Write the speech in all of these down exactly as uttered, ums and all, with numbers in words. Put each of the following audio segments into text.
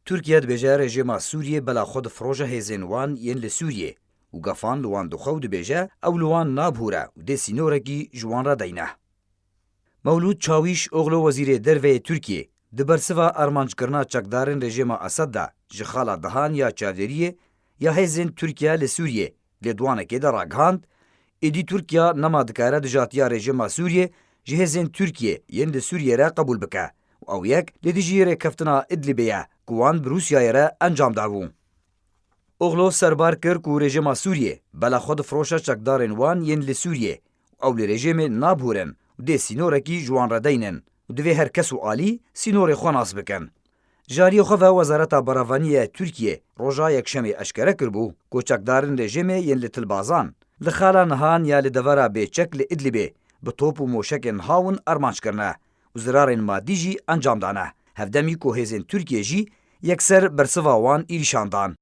Tirkiye dibêje rejêma Sûriyê bela xwe difiroje hêzên wan yên li Sûriyê û gefan li wan dixwe û dibêje ew li wan nabûre û dê sînorekî ji wan re deyne. Mewlûd Çawîş Oxlo wezîrê derve yê Tirkiyê di bersiva armanckirina çekdarên rejêma Esed de ji xala dihan ya çavdêriyê ya hêzên Tirkiye li Sûriyê lêdwanekê de ragihand, êdî Tirkiye nema dikare dijatiya rejêma Sûriyê ji hêzên Tirkiyê yên li Sûriyê re qebûl bike û ew yek li dijî rêkeftina Idlibê ye ku wan bi Rûsyayê re encam dabû. Oxlo serbar kir ku rejêma Sûriyê bela xwe difiroşe çekdarên wan yên li Sûriyê û ew li rejêmê nabûrin û dê sînorekî ji wan re deynin û divê her kes û alî sînorê xwe nas bikin. Ji aliyê xwe ve Wezareta Berevaniyê ya Tirkiyê roja Yekşemê eşkere kiribû ku çekdarên rejêmê yên li Tilbazan, li xala nihan ya li devera Bêçek li Idlibê bi top û moşekên hawin armanc kirine û zirarên madî jî encam dane. Hevdemî ku hêzên Tirkiyê jî yekser bersiva wan êrîşan dan.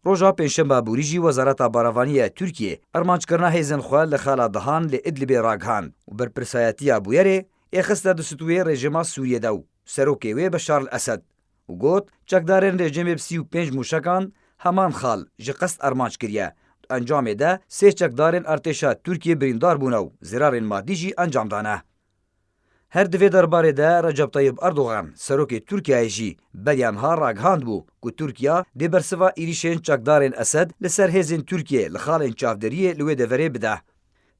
Roja Pêncşembe borî jî Wezareta Berevaniyê ya Tirkiyê armanckirina hêzên xwe li xala dihan li Idlibê ragihand û berpirsayetiya bûyerê ê xiste di stûyê rejîma Sûriyê de û serokê wê Beşar el Esed û got, çekdarên rejîmê bi sî û pênc mûşekan heman xal ji qest armanc kiriye û encamê de sê çekdarên artêşa Tirkiyê birîndar bûne û zirarên madî jî encam dane. Her di vê derbarê de Recep Tayyip Erdogan, serokê Tirkiyeyê jî beriya niha ragihandibû ku Tirkiye dê bersiva êrîşên çekdarên Esed li ser hêzên Tirkiyê li xalên çavdêriyê li wê deverê bide.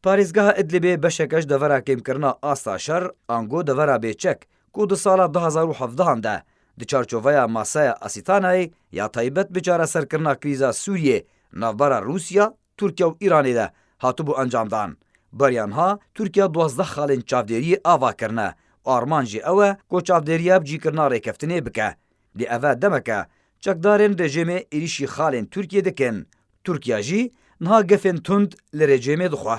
Parêzgeha Idlibê beşeke ji devera kêmkirina asta şer, ango devera bêçek, ku di sala du hazar û hevdehan de di çarçoveya masaya Asîtanayê ya taybet bi çareserkirina krîza Sûriyê navbera Rûsya, Tirkiye û Îranê de hatibû encamdan. Beriya niha Tirkiye duwazdeh xalên çavdêriyê ava kirine û armanc jî ew e ku çavdêriya bi cîkirina rêkeftinê bike. Lê ev e demek e çekdarên rejîmê êrîşî xalên Tirkiyê dikin. Tirkiye jî niha gefên tund li rejîmê dixwe.